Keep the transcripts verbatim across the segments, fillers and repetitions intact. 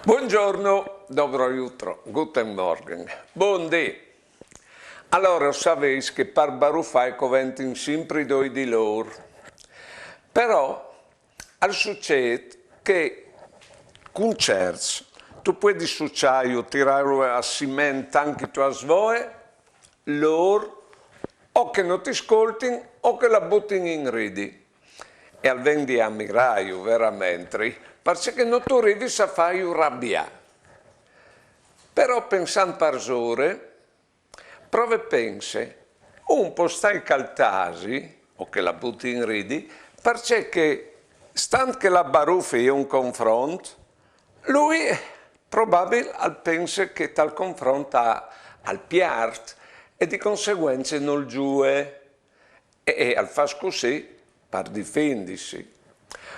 Buongiorno, dobro jutro, guten Morgen, bundì. Alore, o savês che par barufâ a coventin simpri doi di lôr. Però al sucêt che cun cierts tu puedis suçâju, tirâju a siment tant che tu âs voie, lôr o che no ti scoltin o che la butin in ridi. E al ven di amirâju veramentri, parcè che no tu rivis a fâju rabiâ. Però, pensant parsore, prove e pense, un pol stâi che al tasi o che la buti in ridi, parcè che, stant che la barufe e je un confront, lui probabil al pense che tal confront al piart e di conseguence nol zuie. E, e al fâs cussì par difindisi.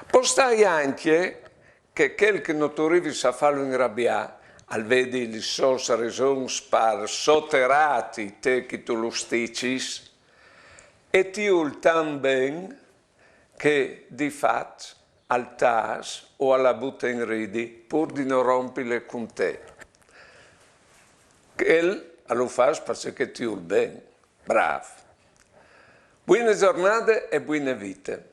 Pol stâi ancje che chel che no tu rivis a fâlu inrabiâ al vedi lis sôs resons par soterâti te che tu lu sticis, e ti vûl tant ben che di fat al tâs o al la bute in ridi pûr di no rompile cun te. Chel al lu fâs parcè che ti vûl ben. Brâf. Buine zornade e buine vite.